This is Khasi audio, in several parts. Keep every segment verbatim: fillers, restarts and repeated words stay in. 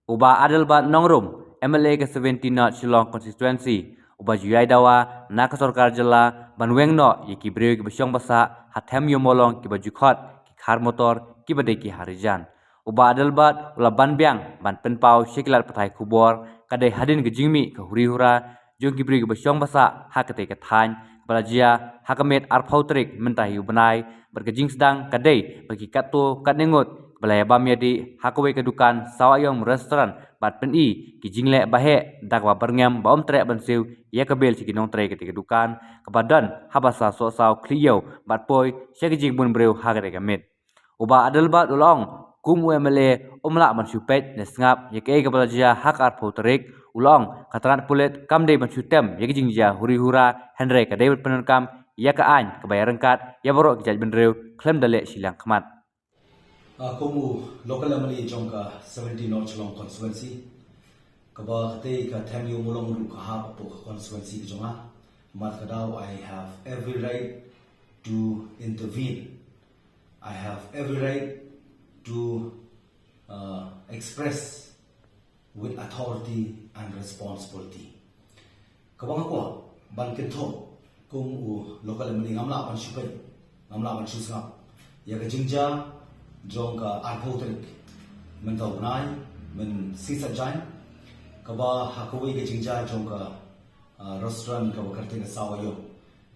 U Bah Adelbert Nongrum, M L A ka seventeen North Shillong Constituency, u ba ju ïai dawa na ka sorkar jylla ban weng noh ïa ki briew kiba shong ba sah ha them ïew mawlong kiba ju khot ki khar motor kiba dei ki harijan. U Bah Adelbert u la ban biang ban pynpaw sha ki lad pathai khubor ka dei hadien ka jingmih ka huri hura jong ki briew kiba shong ba sah ha katei ka thaiñ kaba la jia ha ka miet arphew tarik mynta hi u bnai, bad ka jingsdang ka dei ba ki katto katne ngut ba la ïa bam ïa dih ha kawei ka dukan Sawa Ïong Restaurant bad pyni ki jingleh ba heh da kaba byrngem ba ym treh ban siew ïa ka bill sha ki nongtrei katei ka dukan, kaba don ha basa sohsaw khlieh ïew bad poi sha ki jingbun briew ha katei ka miet. U Bah Adelbert u la ong, kum u M L A um lah ban shu peit ne sngap ïa kaei kaba la jia ha ka arphew tarik. U la ong ka tnat pulit kam dei ban shu tem ïa ka jingjia huri hura, hynrei ka dei ban pyndonkam ïa ka aiñ kaba ïaryngkat ïa baroh ki jaitbynriew khlem da leh shiliang khmat. Ah, kum u local M L A jong ka seventeen North Shillong Constituency, kaba katei ka them ïew mawlong ruh ka hap hapoh ka constituency ka jong nga, namar kata daw I have every right to intervene. I have every right to, uh, express with authority and responsibility. Kaba nga kwah ban kynthoh kum u local M L A, ngam lah ban shu peit, ngam lah ban shu sngap ïa ka jingjia jong ka arphew tarik mynta u bnai, mynshisha jaiñ, kaba ha kawei ka jingjia jong ka, ah, restaurant kaba kyrteng ka Sawa Ïong,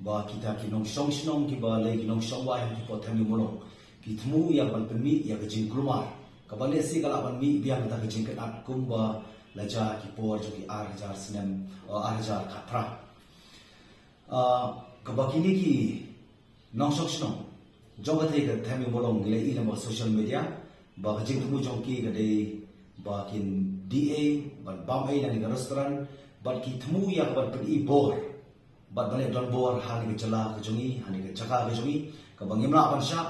ba kita ki nongshong shnong kiba lei ki nongshong wai ha ki pyrthei ni mulong ki thmu ïa ban pynmih ïa ka jingkulmar kaba lehse ka lah ban mih biang da ka jingkynad kumba la jia ki por jong ki ar hajar snem, oh, ar hajar khatphra. Ah, kaba kine ki nongshong shnong jong katei ka them ïew mawlong ngi la ïohi lyngba social media ba ka jingthmu jong ki ka dei ba kin die ei ban bam ei na kane ka restaurant, bad ki thmu ïa ka ban pyni bor bad ban leh donbor ha kane ka jylla ka jong ngi, ha kane ka jaka ka jong ngi, kaba ngim lah ban shah.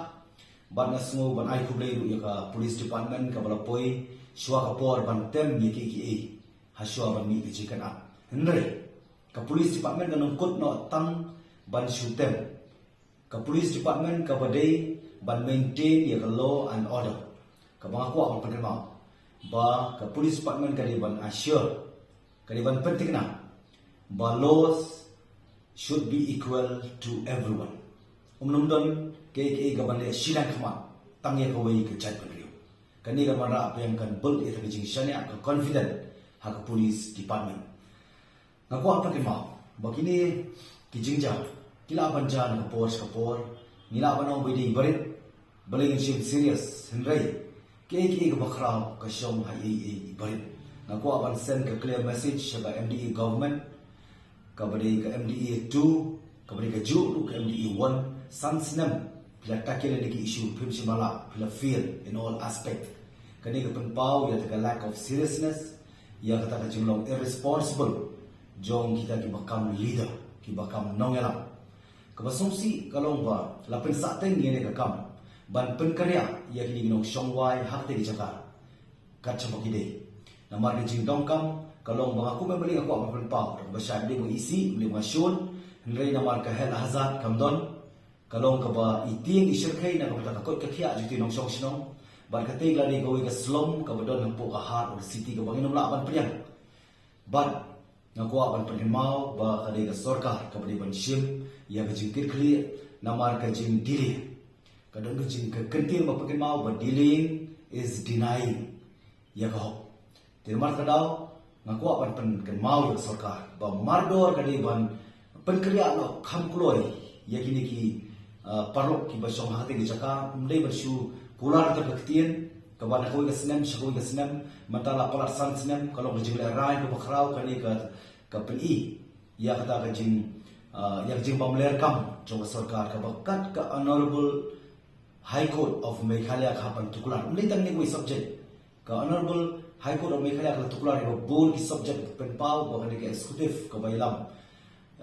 Bad nga sngew ban ai khublei ruh ïa ka police department kaba la poi shuwa ka por ban tem ïa kiei kiei ha shuwa ban mih ka jingkynad. Hynrei ka police department kan ym kut noh tang ban shu tem. Ka police department kaba dei ban maintain ïa ka law and order. Kaba nga kwah ban pynkynmaw ba ka police department ka dei ban assure, ka dei ban pynthikna ba laws should be equal to everyone. Um nym don kaei kaei kaban leh shiliang khmat tang ïa kawei ka jaitbynriew. Kane ka wanrah biang, kan build ïa ka jingshaniah, ka confident ha ka police department. Nga kwah pynkynmaw ba kine ki jingjia ki lah ban jia na ka por sha ka por. Ngi lah ban ong ba dei barit, balei ngin shim serious, hynrei kiei kiei kaba khraw ka shong ha ei ei barit. Nga kwah ban send ka clear message sha ka M D A government, kaba dei ka M D A two, kaba dei kajuh ruh ka M D A one, san snem phi la tackle ïa kine ki issue, phim shym la lah, phi la fail in all aspect. Kane ka pynpaw ïa kata ka lack of seriousness, ïa kata ka jinglong irresponsible jong kita kiba kam leader, kiba kam nongïalam. Kaba sngewsih ka long ba la pynsahteng ïa kane ka kam ban pynkynriah ïa kine ki nongshong wai ha katei ka jaka kat shaba ki dei. Namar ka jingdonkam ka long ba nga kum em, balei nga kwah ban pynpaw, da kaba shai balei nga isih, balei nga shun, hynrei namar ka health hazard kam don, ka long kaba i tieng i shyrkhei na ka bynta ka koit ka khiah jong ki nongshong shnong. Bad katei ka la dei kawei ka slum kaba don hapoh ka heart of the city kaba ngin ym lah ban pdiang. Bad nga kwah ban pynkynmaw ba ka dei ka sorkar kaba dei ban shim ïa ka jingkitkhlieh namar ka jingdelay. Ka don ka jing, ka kyntien ba pynkynmaw ba delaying is denying ïa ka hok. Te namar kata daw nga kwah ban pynkynmaw ïa ka sorkar ba mardor ka dei ban pynkynriah noh kham kloi ïa kine ki, ah, paralok kiba shong ha katei ka jaka. Ym dei ban shu kular kata ka ktien kaba na kawei ka snem sha kawei ka snem, mynta la palat san snem, ka long ka jinglehrain kaba khraw kane ka, ka pyni ïa kata ka jing, ah, ïa ka jingbymler kam jong ka sorkar kaba kat ka Honourable High Court of Meghalaya ka hap ban tuklar. Ym dei tang kane kawei subject. Ka Honourable High Court of Meghalaya ka la tuklar ïa ka bun ki subject, pynpaw ba kane ka executive kaba ïalam,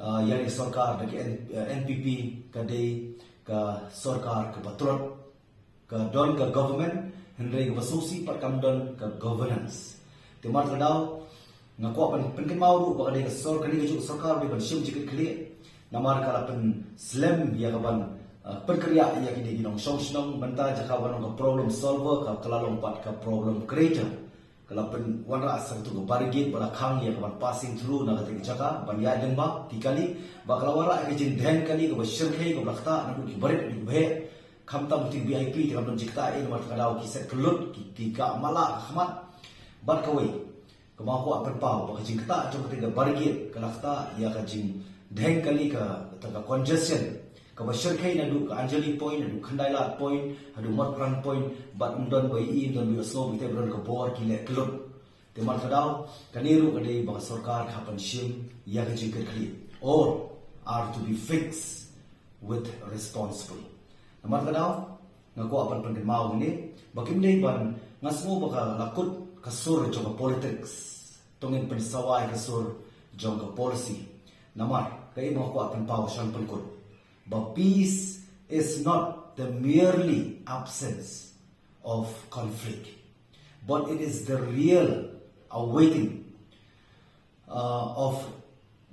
ah, ïa ka sorkar da ka N-, eh, N P P ka dei ka sorkar kaba tlot. Ka don ka government, hynrei kaba sngewsih pat kam don ka governance. Te namar kata daw nga kwah ban pynkynmaw ruh ba ka dei ka sor-, ka dei kajuh ka sorkar ba dei ban shim jingkitkhlieh. Namar ka la pynslem ïa ka ban, ah, pynkynriah ïa kine ki nongshong shnong, mynta jaka ban long ka problem solver, ka, ka la long pat ka problem creator. Ka la pynwanrah sa katu ka barricade ba la khang ïa ka ban passing through na kata ka jaka ban ïaid lyngba ki kali, ba ka la wanrah ïa ka jingdheng kali kaba shyrkhei kaba la ktah naduh ki barit haduh ki baheh. Khamtam ki V I P te kam don jingktah ei, namar kata ka daw ki set kyllut, ki, ki kah mala ka khmat. Bad kawei kaba nga kwah pynpaw ba ka jingktah jong kata ka barricade ka la ktah ïa ka jingdheng kali, kata ka congestion kaba shyrkhei naduh ka Anjali Point haduh Khyndai Lad Point haduh Motphran Point. Bad ym don ba ïohi, ym don ba ïohsngew, ba kitei ba don ka bor ki leh kyllut. Te namar kata ka daw kane ruh ka dei ba ka sorkar ka hap ban shim ïa ka jingkitkhlieh, or are to be fixed with responsible. Namar kata ka daw nga kwah ban pynkynmaw hangne ba kim dei ban, nga sngew ba ka la kut ka sur jong ka politics, to ngin pynsawa ïa ka sur jong ka policy. Namar kaei ba nga kwah pynpaw sha pynkut, ba peace is not the merely absence of conflict, but it is the real awaiting uh, of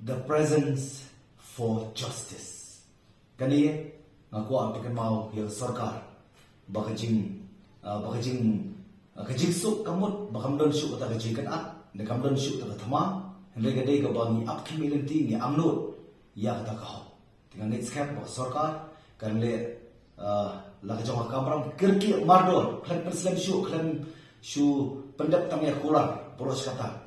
the presence for justice. Kane nga kwah pynkynmaw ïa ka sorkar ba ka jing, uh, ba ka jing, uh, ka jingsuk ka mut ba kam don shuh kata ka jingkynad, ne kam don shuh kata ka thma. Hynrei ka dei kaba ngi ap khmih lynti, ngi angnud ïa kata ka hok. Te nga ngeit skhem ba ka sorkar kan leh, uh, la ka jong ka kamram, kyrkieh mardor, khlem pynslem shuh, khlem shu pyndep tang ïa kular baroh shi katta.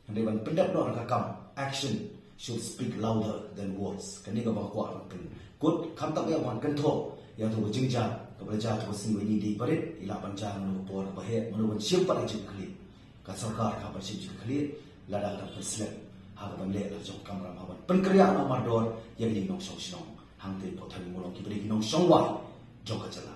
Hynrei ban pyndep noh da ka kam, action should speak louder than words. Kane kaba nga kwah ban pynkut, khamtam ïa ban kynthoh ïa katu ka jingjia kaba la jia ha katu ka sngi ba ngi dei barit, i lah ban jia hano ka por kaba heh, mano ban shim pat ïa ka jingkitkhlieh. Ka sorkar ka hap ban shim jingkitkhlieh lada ka dang pynslem ha ka ban leh la ka jong ka kamram, ha ban pynkyrïah noh mardor ïa ki nongshong shnong hangtei hapoh thaiñ Mawlong kiba dei ki nongshong wai jong ka jylla.